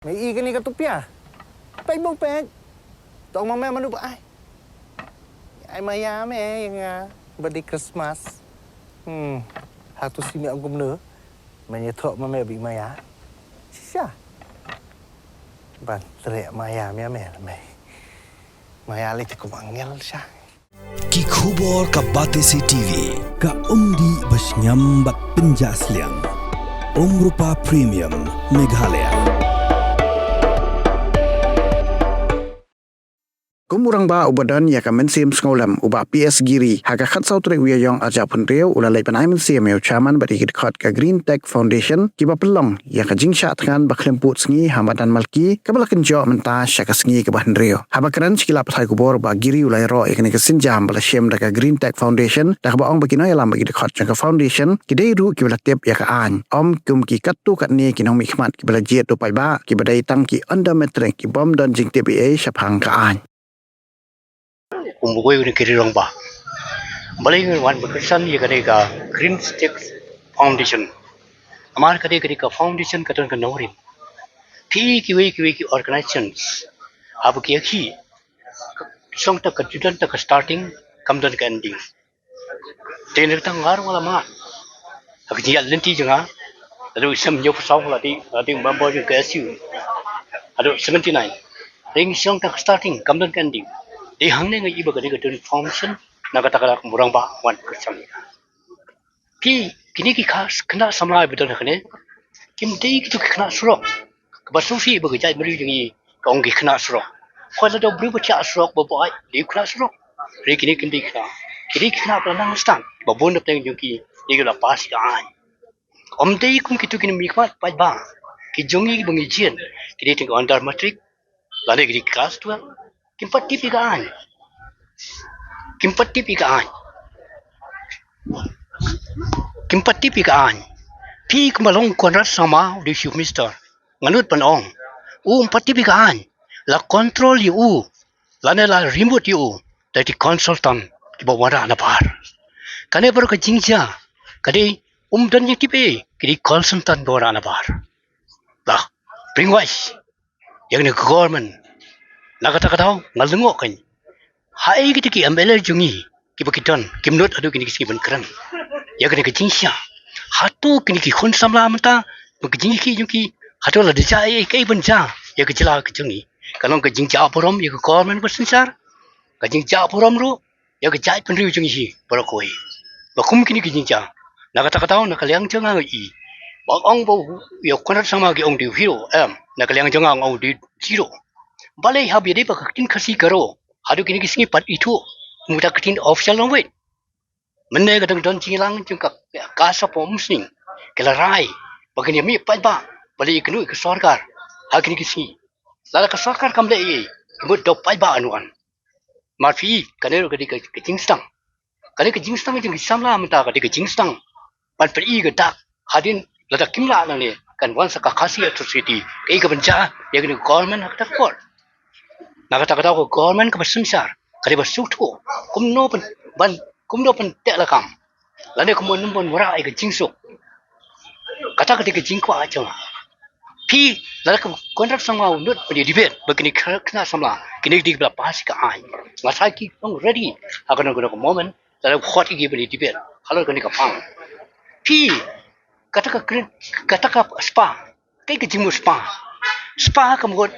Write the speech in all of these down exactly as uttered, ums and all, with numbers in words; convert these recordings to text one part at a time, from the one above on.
Me i kane ka tupia. Peit bong peit. Tong ma me manu ba ai. Ai maya me ïa nga ba dei Christmas. Hmm. Hatu si me ong kumno. Me ïathuh ma me ba i maya. Shisha. Ban treh maya me me me. Maya lei te kum angel sha. Ki khubor ka Batesi TV, ka umdih ba shngiam bad pynjah sliang. Umrupa Premium, Meghalaya. Kum u rangbah uba don ïa ka mynsiem sngewlem, u Bah P S Giri, ha ka khatsaw tarik u Ïaïong arhajar arphew hynriew, u la leit ban ai mynsiem ïa u chairman bad ïa ki dkhot ka Green Tech Foundation, kiba pynlong ïa ka jingshah thngan ba khlem pud sngi ha madan Malki, kaba la kynjoh mynta sha ka sngi kaba hynriew. Haba kren sha ki lad pathai khubor, Bah Giri u la ïaroh ïa kane ka sienjam ba la shim da ka Green Tech Foundation, da kaba ong ba ki nongïalam bad ki dkhot jong ka foundation ki dei ruh kiba la tip ïa ka aiñ, ym kum ki katto katne ki nongmihkhmat kiba la jied da u paidbah, kiba dei tang ki under matric, ki bym don jingtip ei ei shaphang ka aiñ. Kum uwei u na ki rangbah, balei ngi wan ba kyrshan ïa kane ka Green Tech Foundation? Namar kane, kane ka foundation ka don ka nongrim. Phi, kiwei kiwei ki organizations, haba ki ïakhih, shong ta ka, ju don ta ka starting, kam don ka ending. Te na kata nga ruh nga la mad ha ka jingïaid lynti jong nga. Haduh snem hynñiewphew saw la dei, la dei member jong ka S U. Haduh seventy nine. Te ngi shong ta ka starting, kam don ka ending. Te hangne nga i ba ka dei ka don foundation, na kata ka kum u rangbah wan kyrshan ïa ka. Phi, kine ki kha-, khynnah samla ba don ha kane, kim dei kito ki khynnah surok. Kaba sngewsih ba ka jaitbynriew jong ngi ka ong ki khynnah surok. Hooid, lada u briew ba thiah surok ba buaid, dei u khynnah surok. Hynrei kine kim dei khynnah. Ki dei ki khynnah ba la nang stad, ba bun na pdeng jong ki, dei ki la pass ïa ka aiñ. Ym dei kum kito ki nongmihkhmat paidbah, ki jong ngi ba ngi jied, ki dei tang ki under matric, lane ki dei ki class twelve. Kim pat tip ïa ka aiñ. Kim pat tip ïa ka aiñ. Kim pat tip ïa ka aiñ. Phi, kumba long Conrad Sangma u dei u Chief Minister, nga nud ban ong, u um pat tip ïa ka aiñ. La control ïa u, lane la rim mut ïa u da ki consultant kiba wanrah nabar. Kane baroh ka jingjia ka dei, um don jingtip ei, ki dei consultant ba wanrah nabar. La brainwash ïa kane ka government. Na kata ka daw nga lyngngoh kein, haei kita ki M L A jong ngi kiba ki don, kim nud haduh kine ki sngi ban kren ïa kane ka jingshah? Hato kine ki khun samla mynta, ba ka jingïakhih jong ki, hato la da jia ei ei, kaei ban jia ïa ka jylla ka jong ngi? Ka long ka jingjah burom ïa ka government ba synshar, ka jingjah burom ruh ïa ka jaitbynriew jong ngi hi baroh kawei. Ba kum kine ki jingjia, na kata ka daw na ka liang jong nga nga i, ba ong ba ïa u Conrad Sangma ki ong dei u hero, em, na ka liang jong nga nga ong dei zero. Balei? Haba ïadei bad ka ktien Khasi Garo, haduh kine ki sngi pat ithuh kum kata ka ktien official language. Mynne ka dang don jingïalang jong ka, ka sap umsning, ki la rai ba kin ïa mih paidbah, balei ïa kynnoh ïa ka sorkar ha kine ki sngi? Lada ka sorkar kam leh ei ei, ka mut da u paidbah un wan. Mar phi, kane ruh ka dei ka, ka jingsdang. Kane ka jingsdang jong ki samla mynta ka dei ka jingsdang ban pyni ka dak. Hadien lada kim lah nangne, kan wan sa ka Khasi Authors' Society, kaei ka ban jia ïa kane ka government ha kata ka por? Na kata ka daw ka government kaba synshar ka dei ban sngewthuh kumno ban, ban, kumno ban teh lakam, lane kumno ban wanrah ïa ka jingsuk. Kata ka dei ka jingkwah jong nga. Phi, lada ka Conrad Sangma u nud ban ïa debate bad kine ki khynnah samla, kine ki dei kiba la pass ïa ka aiñ. Nga sa ki long ready ha kano kano ka moment, lada u khot ïa ki ban ïa debate halor kane ka pang. Phi, kata ka kren, kata ka spa, kaei ka jingmut spa? Spa ka mut,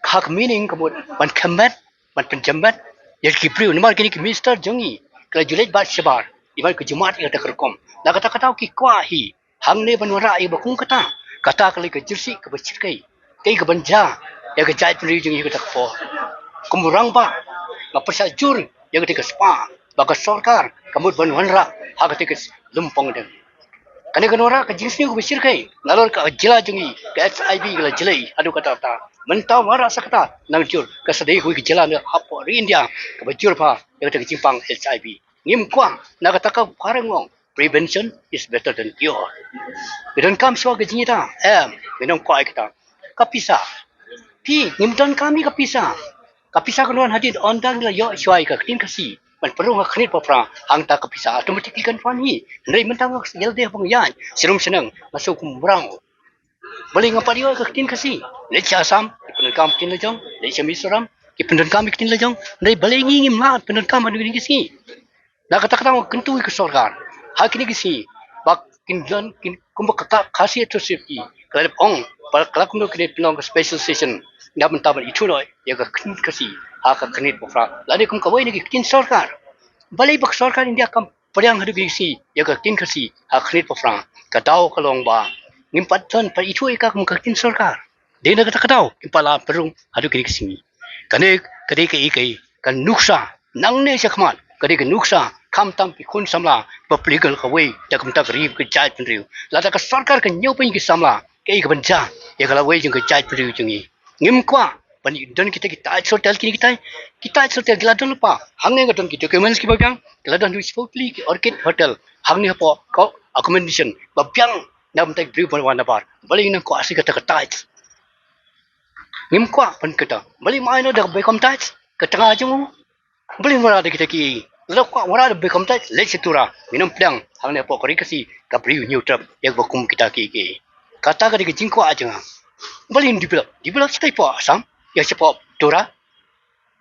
ha ka meaning ka mut ban khymet, ban pynjemmet ïa ki briew. Namar kine ki minister jong ngi ki la ju leit bad shabar, iban ka jingmut ïa kata ka rukom. Na kata ka daw ki kwah hi hangne ban wanrah ïa ba kum kata. Kata ka lei ka jingshah kaba shyrkhei, kaei ka ban jia ïa ka jaitbynriew jong ngi ha kata ka por? Kum u rangbah, nga pyrshah jur ïa kata ka spa ba ka sorkar ka mut ban wanrah ha kata ka lum pongdeng. Kane kan wanrah ka jingsniew kaba shyrkhei nalor ka jylla jong ngi, ka HIV ka la jlei haduh katta katta. Mynta wanrah sa kata, nang jur ka sa dei kawei ka jylla na hapoh ri India kaba jur bha ïa kata ka jingpang HIV. Ngim kwah, na kata ka phareng ong, prevention is better than cure. Ngi donkam shuwa ka jingïada? Em, ngi donkam ïa kata. Ka pisa. Phi, ngim donkam ïa ka pisa. Ka pisa kan wan hadien, ynda ngi la ïoh shuwa ïa ka ktien Khasi ban pynrung ha khyrnit ba phra, hangta ka pisa automatically kan wan hi. Hynrei mynta nga ïa lade ha ba nga ïaid sharum shaneng, nga shu kum mraw. Balei ngam pat ïoh ïa ka ktien Khasi? Leit sha Assam ki pyndonkam ktien la jong, leit sha Mizoram ki pyndonkam ktien la jong. Hynrei balei ngi ngim lah pyndonkam ha kine ki sngi? Na kata ka daw kyntu ïa ka sorkar ha kine ki sngi ba kin don, kin, kumba ka, ka Khasi Authors' Society ka la dep ong ba ka la kumno kine pynlong ka special session na bynta ban ithuh noh ïa ka ktien Khasi ha ka khyrnit ba phra lane kum kawei na ki ktien sorkar. Balei ba ka sorkar India kam pdiang haduh kine ki sngi ïa ka ktien Khasi ha ka khyrnit ba phra? Ka daw ka long ba ngim pat don pat ithuh ïa ka kum ka ktien sorkar. Dei na kata ka daw ngim pat lah pynrung haduh kine ki sngi. Kane ka dei kaei kaei ka nuksa nangne shakhmat, ka dei ka nuksa khamtam ki khun samla ba plie ka kawei da kumta ka ri ka jaitbynriew. Lada ka sorkar ka ñiew pyn ki samla, kaei kaban jia ïa ka lawei jong ka jaitbynriew jong ngi? Ngim kwah ban don kita ki tait sortel kine ki tait, ki tait sortel ki la don lypa. Hangne ka don ki documents kiba biang, ki la don haduh shiphew tylli ki Orchid Hotel hangne hapoh ka accommodation ba biang na bynta ki briew ban wan na bar. Balei nang kwah shi kata ka tait? Ngim kwah ban kata. Balei ma ai noh da ka Bikram Tides ka tnga jong u? Balei wanrah da kita ki? Lada kwah wanrah da Bikram Tides, leit sha Tura. Ngin ym pdiang hangne hapoh ka ri Khasi ka briew Hynñiewtrep ïa kaba kum kita ki ki. Kata ka dei ka jingkwah jong nga. Balei develop, develop shatai hapoh Assam, ïa shapoh Tura.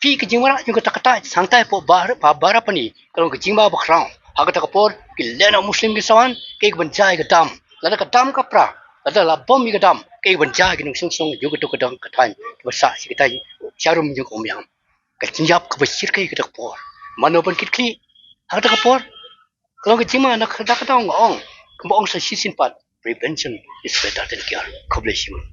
Phi, ka jingwanrah jong kata ka tait hangtai hapoh Bar-, Ba-, Barapani ka long ka jingma ba khraw. Ha kata ka por ki lehnoh Muslim ki sa wan, kaei kaban jia ïa ka dam? Lada ka dam ka pra, lada la bom ïa ka dam, kaei kaban jia ïa ki nongshong shnong jong kata ka dam, ka thaiñ kiba sah sha ka thaiñ jarum jong ka Umïam? Ka jingïap kaba shyrkhei kata ka por. Mano ban kitkhlieh ha kata ka por? Ka long ka jingma na kata ka daw nga ong, kumba ong sa shisien pat, prevention is better than cure. Khublei shibun.